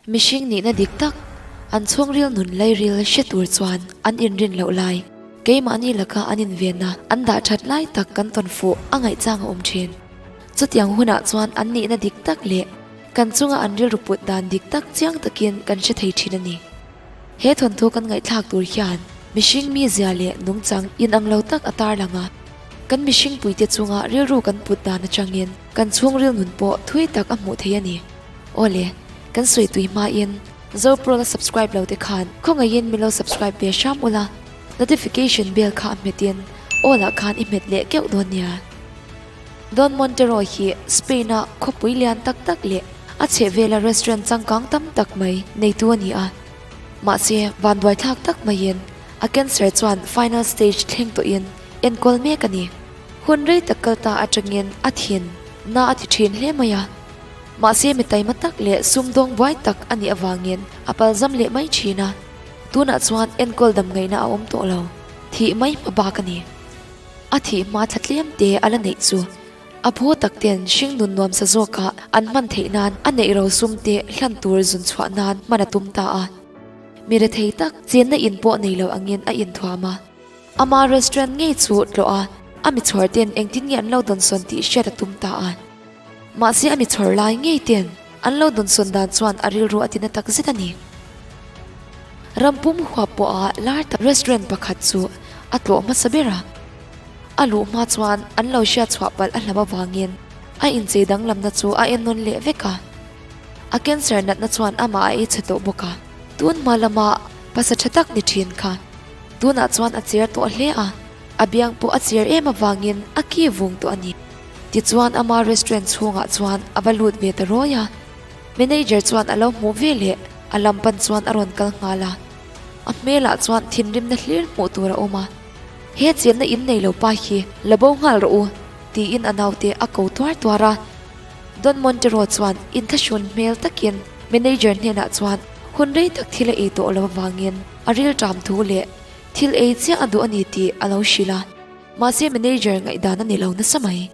Mihring nihna dik tak, an chhungril nun lairil hre tur chuan an inrin loh lai, keimahni laka an invenna an dah that lai tak kan tawn fuh a ngaihchang a awm thin. Chutiang hunah chuan an nihna dik tak leh kan chunga an rilru put dan dik tak chiang takin kan hre thei thin a ni. He thawnthu kan ngaihthlak tur hian mihring mizia leh nungchang inang lo tak a tarlang a, kan mihring puite chunga rilru kan put dan atangin kan chhungril nun pawh thui tak a hmuh thei a ni. Awle, kan sawi tui hmain Zopro la subscribe lo te khan khawngaihin min lo subscribe ve hram ula, notification bell kha a hmetin awl ah khan i hmet leh keuh dawn nia. Don Montero hi Spain-a khawpui lian tak tak leh a chhehvela restaurant changkang tam tak mai neitu a ni a. Mahse, vanduaithlak tak maiin a cancer chuan final stage thleng tawhin enkawl mek a ni. Hun rei tak kal ta atangin a thin na a ti thin hle mai a. Mahse, mi taima tak leh sumdawng buai tak a nih avangin a palzam leh mai thin a. Tunah chuan enkawl dam ngaihna a awm tawh lo. Thih mai hma bak a ni. A thih hma thla tlem te a la neih chu a phu tak ten hringnun nuamsa zawkah an hman theih nan a neih ro sum te hlan tur zun chhuah nan hman a tum ta a. Mi rethei tak chenna in pawh nei lo angin a inthuam a. Ama restaurant ngei chu tlawh a, a mi chhawr ten engtin nge an lo dawnsawn tih hriat a tum ta a. Mahse a mi chhawr lai ngei ten an lo dawnsawn dan chuan a rilru a tina tak zet a ni. Rampum huap pawha lar tak restaurant pakhat chu a tlawh hmasa ber a. A luh hma chuan an lo hriat chhuah palh a hlauh avangin a inchei danglamna chu a ennawn leh vek a. A cancer natna chuan amah a ei chhe tawh bawk a. Tun hma lama pasa tha tak ni thin kha tunah chuan a cher tawh hle a, a biang pawh a cher em avangin a ki vung tawh a ni. Tichuan ama restaurant chhungah chuan a va lut ve ta rawi a. Manager chuan a lo hmuh ve leh a lam pan chuan a rawn kal nghal a. A hmelah chuan thinrimna hlir hmuh tur a awm a. He chenna in nei lo pa hi la bo nghal rawh u, tiin a naute a ko tuar tuar a. Don Montero chuan inthlahrun hmel takin manager hnenah chuan hun rei tak thil a ei tawh lo avangin a rilṭam thu leh thil ei chiah a duh a ni tih a lo hrilh a. Mahse manager ngaihdan a ni lo nasa mai.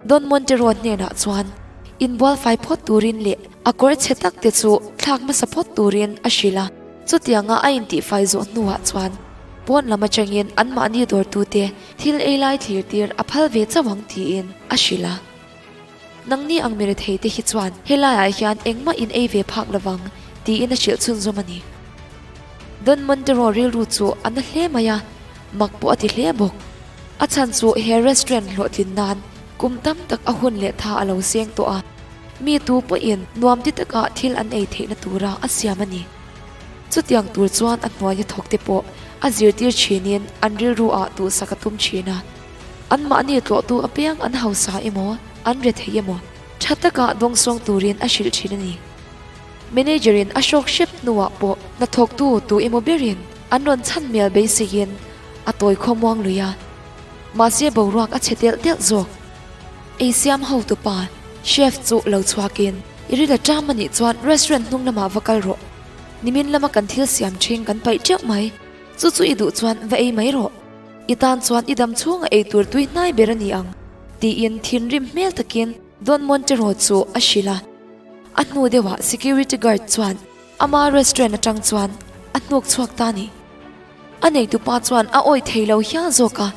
Don Montero hnenah chuan inbual fai phawt turin leh a kawr chhe tak te chu thlak hmasa phawt turin a hrilh a. Chutianga a intihfai zawh hnuah chuan pawn lam atangin anmahni dawrtute thil ei lai thlir tir a phal ve chauh ang tiin a hrilh a. Nangni ang mi rethei te hi chuan helaiah hian engmah in ei ve phak lovang tiin a hrilh chhunzawm a ni. Don Montero rilru chu a na hle mai a, mak pawh a ti hle bawk. A chhan chu he restaurant hlawhtlin nan kum tam tak a hun leh tha a lo seng tawh a, mi tu pawhin nuam ti taka thil an ei theihna tura a siam a ni. Chutiang tur chuan a hnuaia thawk te pawh a zirtir thinin an rilru ah duhsak a tum thin a. Anmahni tlawhtu apiang an hausa emaw, an rethei emaw, tha taka dawngsawng turin a hrilh thin a ni. Manager in a hrawk hrep hnuah pawh hnathawktu tu emaw berin an rawn chhan hmel beiseiin a tawi khawmuang lui a, mahse boruak a chhe telh telh zawk. Ei siam hotu pa, chef chu lo chhuakin, I ri la ṭam a nih chuan restaurant hnung lamah va kal rawh. Nimin lama kan thil siam ṭhing kan paih ṭeuh mai, chu chu i duh chuan va ei mai rawh. I tan chuan i dam chhunga ei tur tui hnai ber a ni ang, tiin thinrim hmel takin Don Montero chu a hrilh a. A hnu deuhah security guard chuan ama restaurant aṭang chuan a hnuk chhuak ta a ni. A neitupa chuan a awih thei lo hial zawk a,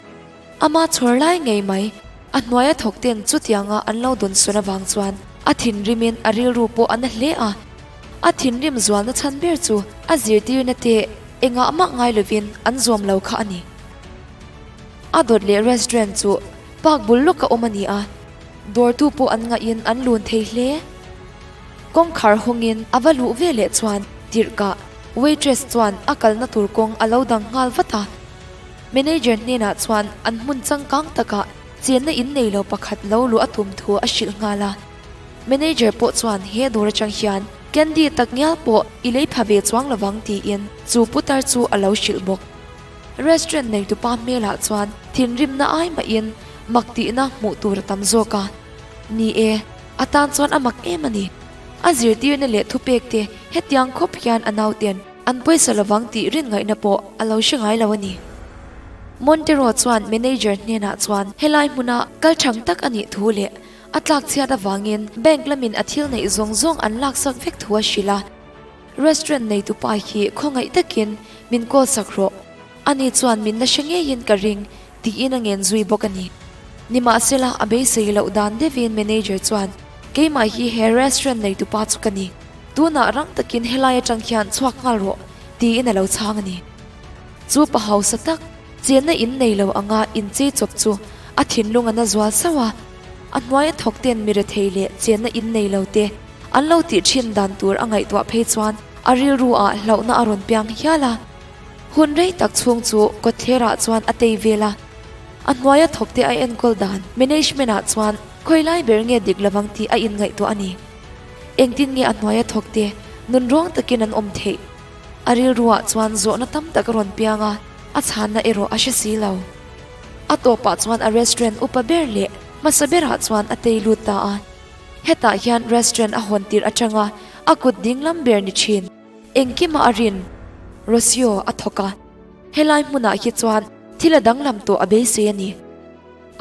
ama chhawr lai ngei mai a hnuaia thawk ten chutianga an lo dawn sawn avang chuan a thinrimin a rilru pawh a na hle a. A thinrim zualna chhan ber chu a zirtirna te engah mah ngai lovin an zawm lo kha a ni. A dawt leh restaurant chu park bul lawka awm a ni a, dawrtu pawh an ngahin an lun thei hle. Kawngkhar hawngin a va luh ve leh chuan tirhkah waitress chuan a kalna tur kawng a lo dang nghal vat a. Manager hnenah chuan an hmun changkang takah chenna in nei lo pakhat lo luh a tum thu a hrilh nghal a. Manager pawh chuan he dawr atang hian candy tak ngial pawh i lei pha ve chuang lovang tiin chu putar chu a lo hrilh bawk. Restaurant neitupa hmelah chuan thinrimna ai mahin mak tihna hmuh tur a tam zawk a. Ni e, a tan chuan a mak em a ni. A zirtirna leh thupek te hetiang khawp hian a nauten an pawisa lovang tih rin ngaihna pawh a lo hre ngai lo a ni. Montero chuan manager hnenah chuan helai hmuna kal thang tak a nih thu leh a tlak chhiat avangin bank lamin a thil neih zawng zawng an laksak vek thu a hrilh a. Restaurant neitupa hi khawngaih takin min call sak rawh. Ani chuan min la hre ngeiin ka ring tiin a ngen zui bawk a ni. Nimahsela a beisei loh dan deuhin manager chuan, Keimah hi he restaurant neitupa chu ka ni. Tunah rang takin helai atang hian chhuak nghal rawh tiin a lo chhang a ni. Chu pa hausa tak, chenna in nei lo anga inchei chawp chu a thinlung a na zual sauh a. A hnuai a thawk ten mi rethei leh chenna in nei lo te an lo tih thin dan tur a ngaihtuah phei chuan a rilru ah hlauhna a rawn piang hial a. Hun rei tak chhung chu kawtthler ah chuan a tei vel a. A hnuai a thawk te a enkawl dan management ah chuan khawi lai ber nge dik lovang tih a inngaihtuah a ni. Engtin nge a hnuai a thawk te nun ruang takin an awm theih? A rilru ah chuan zawhna tam tak a rawn piang a, a chhanna erawh a hre si lo. A tawpah chuan a restaurant upa ber leh hmasa berah chuan a tei lut ta a. Hetah hian restaurant a hawn tirh atanga a kut ding lam ber ni thin. Engkimah a rin, Rocio a thawk a. Helai hmunah hi chuan thil a danglam tawh a beisei a ni.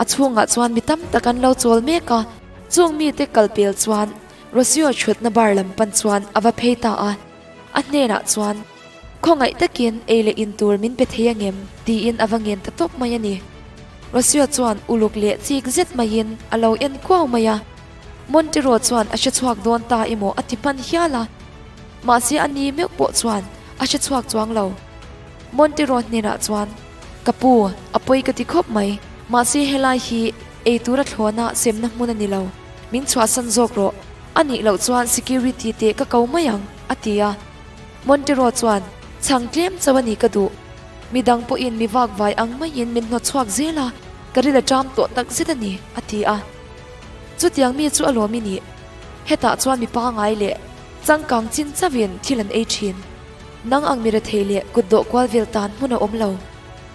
A chhungah chuan mi tam tak an lo chawl mek a, chung mite kal pel chuan Rocio thutna bar lam pan chuan a va phei ta a. A hnenah chuan, Khawngaih takin ei leh in tur min pe thei angem? tiin a va ngen ta tawp mai a ni. Rocio chuan uluk leh chik zet maiin a lo en kuau mai a. Montero chuan a hre chhuak dawn ta emaw a ti hman hial a. Mahse a ni meuh pawh chuan a hre chhuak chuang lo. Montero hnenah chuan, Ka pu, a pawi ka ti khawp mai. Mahse helai hi ei tura thlawna semna hmun a ni lo. Min chhuahsan zawk rawh. A nih loh chuan security te ka ko mai ang, a ti a. Montero chuan, Chhang tlem chauh a ni ka duh. Midang pawhin mi vak vai ang maiin min hnawt chhuak zel a, ka ril a ṭam tawh tak zet a ni, a ti a. Chutiang mi chu a lawm i nih. Hetah chuan mi pangai leh changkang chin chauhin thil an ei ṭhin. Nang ang mi rethei leh kut dawh kual vel tan hmun a awm lo,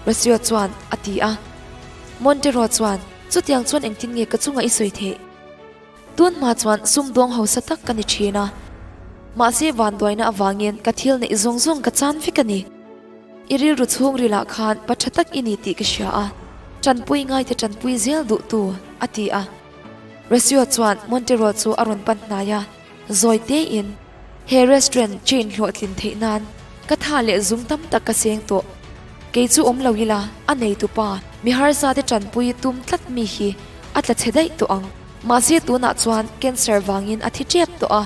Rocio chuan a ti a. Montero chuan, Chutiang chuan engtin nge ka chungah i sawi theih? Tun hma chuan sumdawng hausa tak ka ni thin a, mahse vanduaina avangin ka thil neih zawng zawng ka chan vek a ni. I rilru chhungrilah khan pa tha tak i ni tih ka hria a, tanpui ngaite tanpui zel duhtu, a ti a. Rocio chuan Montero chu a rawn pan hnai a, zawi tein, He restaurant chain hlawhtlin theih nan ka tha leh zum tam tak ka seng tawh. Kei chu awm lo ila, a neitupa mi harsa te tanpui tum tlat mi hi a tla chhe daih tawh ang. Mahse tunah chuan cancer vangin a thi tep tawh a,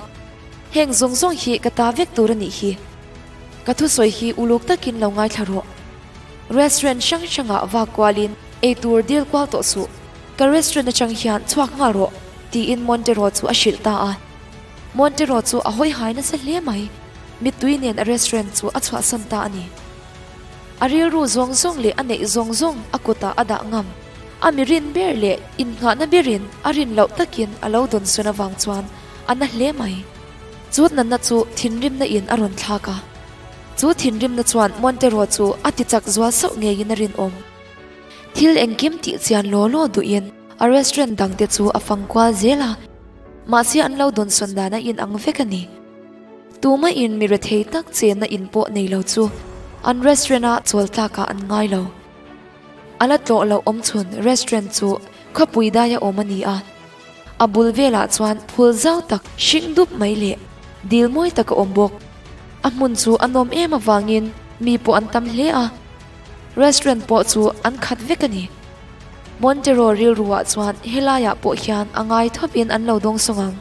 heng zawng zawng hi ka ta vek tur a nih hi. Ka thusawi hi uluk takin lo ngaithla rawh. Restaurant hrang hrangah vak kualin ei tur dil kual tawh suh. Ka restaurant atang hian chhuak nghal rawh, tiin Montero chu a hrilh ta a. Montero chu a hawi hai nasa hle mai. Mittui nen a restaurant chu a chhuahsan ta a ni. A rilru zawng zawng leh a neih zawng zawng a kutah a dah ngam. A mi rin ber leh innghahna berin a rin loh takin a lo dawn sawn avang chuan a na hle mai. Chu natna chu thinrimna in a rawn thlak a. Chu thinrimna chuan Montero chu a ti chak zual sauh ngeiin a rinawm. Thil engkim tih chian law law duhin a restaurant dangte chu a fang kual zel a. Mahse an lo dawn sawn dan a inang vek a ni. Tuma in mi rethei tak chenna in pawh nei lo chu an restaurant a chawl tlakah an ngai lo. A la tlawh loh awm chhun restaurant chu khawpui daia awm a ni a. A bul velah chuan phul zau tak hring dup mai leh dil mawi tak a awm bawk. A hmun chu a nawm em avangin mi pawh an tam hle a. Restaurant pawh chu an khat vek a ni. Montero rilruah chuan helaiah pawh hian a ngai thawpin an lo dawng sawng ang.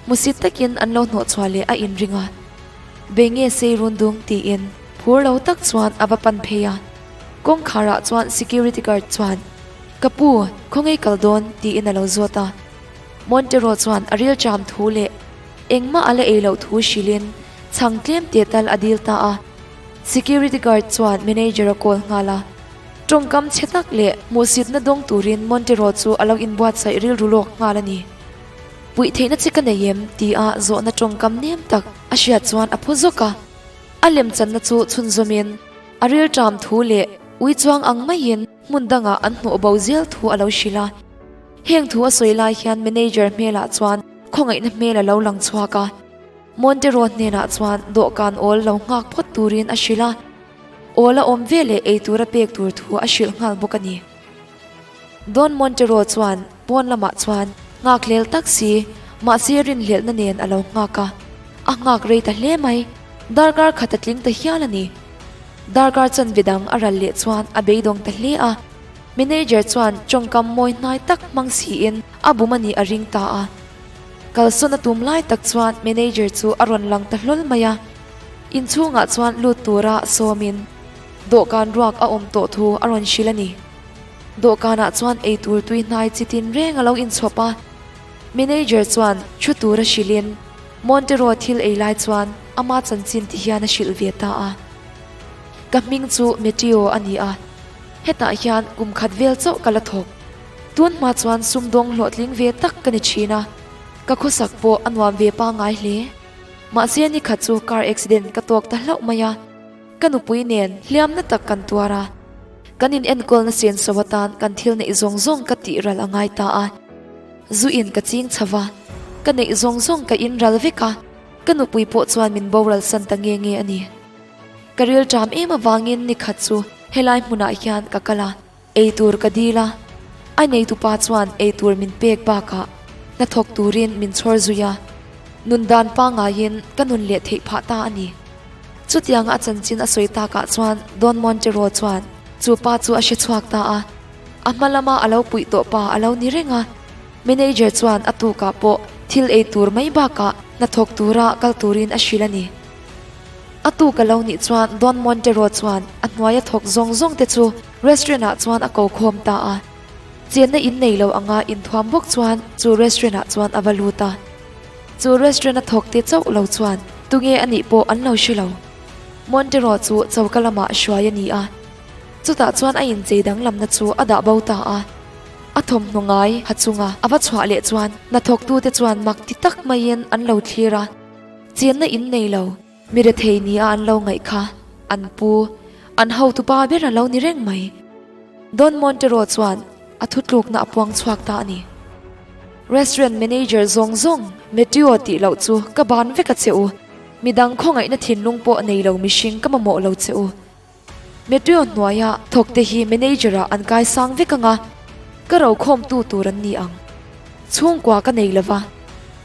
Hmusit takin an lo hnawhchhuah leh a inring a. Bei nge sei run dung tiin phur lo tak chuan a va pan phei a. Kawngkharah chuan security guard chuan, Ka pu, khawngaih kal dawn? tiin a lo zawt a. Montero chuan a ril cham thu leh engmah a la ei loh thu hrilhin chhang tlem teh tal a dil ta a. Security guard chuan manager a call nghal a. Tawngkam chhe tak leh hmuhsitna dawng turin Montero chu a lo inbuatsaih rilru lawk nghal a ni. Puih theihna che ka nei em? tia zawhna tawngkam nem tak a hriat chuan a phu zawk a. A lemchanna chu chhunzawmin a rilṭam thu leh ui chuang ang maiin hmun dangah an hnawh bo zel thu a lo hrilh a. Heng thu a sawi lai hian manager hmelah chuan khawngaihna hmel a lo lang chhuak a. Montero hnenah chuan dawhkan awl lo nghak phawt turin a hrilh a. Awl a awm veleh ei tura pek tur thu a hrilh nghal bawk a ni. Don Montero chuan pawn lamah chuan nghakhlel tak si, mahse rinhlelhna nen a lo nghak a. A nghak rei ta hle mai. Darkar khat a tling ta hial a ni. Darkar chanve dang a ral leh chuan a beidawng ta hle a. Manager chuan tawngkam mawi hnai tak hmang siin a bum a nih a ring ta a. Kalsawn a tum lai tak chuan manager chu a rawn lang ta hlawl mai a. Inchhungah chuan lut tura sawmin dawhkan ruak a awm tawh thu a rawn hrilh a ni. Dawhkanah chuan eitur tui hnai chi tin reng a lo inchhawp a. Manager chuan thu tura hrilhin Montero thil ei lai chuan ama chanchin ti hian a hrilh ve ta a. Ka hming chu Meteo a ni a, hetah hian kum khat vel chauh ka la thawk. Tun hma chuan sumdawng hlawhtling ve tak ka ni thin a, ka khawsak pawh a nuam ve pangngai hle. Mahse ni khat chu car accident ka tawk ta hlauh mai a, ka nupui nen hliamna tak kan tuar a, kan in enkawlna senso atan kan thil neih zawng zawng ka tih ral a ngai ta a, zu in ka ching chho va, ka neih zawng zawng ka in ral vek a, ka nupui pawh chuan min boral san ta nge nge a ni. Ka rilṭam em avangin ni khat chu helai hmunah hian ka kal a. Eitur ka dil a, a neitupa chuan eitur min pek bakah hnathawk turin min chhawr zui a, nun dan pangaiin ka nun leh theih phah ta a ni. Chutianga a chanchin a sawi takah chuan Don Montero chuan chu pa chu a hre chhuak ta a, a hma lama a lo puih tawh pa a lo ni reng a. Manager chuan a tukah pawh thil eitur mai bakah hnathawk tura kal turin a hrilh a ni. A tuk a lo nih chuan Don Montero chuan a hnuaia thawk zawng zawng te chu Restaurant ah chuan a ko khawm ta a, chenna in nei lo anga inthuam bawk chuan chu restaurant ah chuan a va lut a. Chu restaurant a thawk te chauh lo chuan tunge a nih pawh an lo hre lo. Montero chu choka lamah hruai a ni a, chutah chuan a inchei danglamna chu a dah bo ta a. A thawmhnaw ngai ha chunga a va chhuah leh chuan hnathawktute chuan mak ti tak maiin an lo thlir a, chenna in nei lo. Mi rethei nia an lo ngaih kha an pu, an hotupa ber a lo ni reng mai. Don Montero chuan a thutlukna a puang chhuak ta a ni. Restaurant manager zawng zawng Meteo tih loh chu ka ban vek a che u, midang khawngaihna thinlung pawh nei lo mihring ka mamawh lo che u. Meteo hnuaia thawkte hi manager ah an kai sang vek ang a, ka rokhawmtu tur an ni ang. Chhungkua ka nei lova,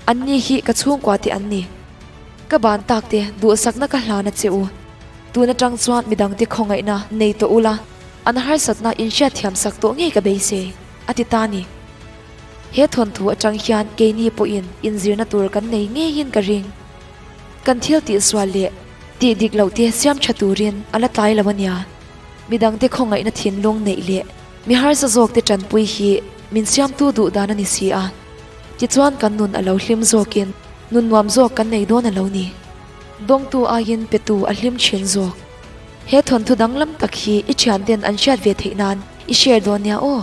anni hi ka chhungkua te an ni. Ka ban tak te duhsakna ka hlan a che u. Tun atang chuan midangte khawngaihna nei tawh ula, an harsatna inhriatthiam sak tawh ngei ka beisei, a ti ta ni. He thawnthu atang hian keini pawhin inzirna tur kan nei ngeiin ka ring. Kan thil tihsual leh tih dik loh te siam tha turin a la tlai lo a nia. Midangte khawngaihna thinlung neih leh mi harsa zawkte tanpui hi min siamtu duh dan a ni si a. Tichuan kan nun a lo hlim zawkin nun nuam zawk kan nei dawn a lo ni. Dawngtu aiin petu a hlim thin zawk. He thawnthu danglam tak hi i thianten an hriat ve theih nan i share dawn nia aw.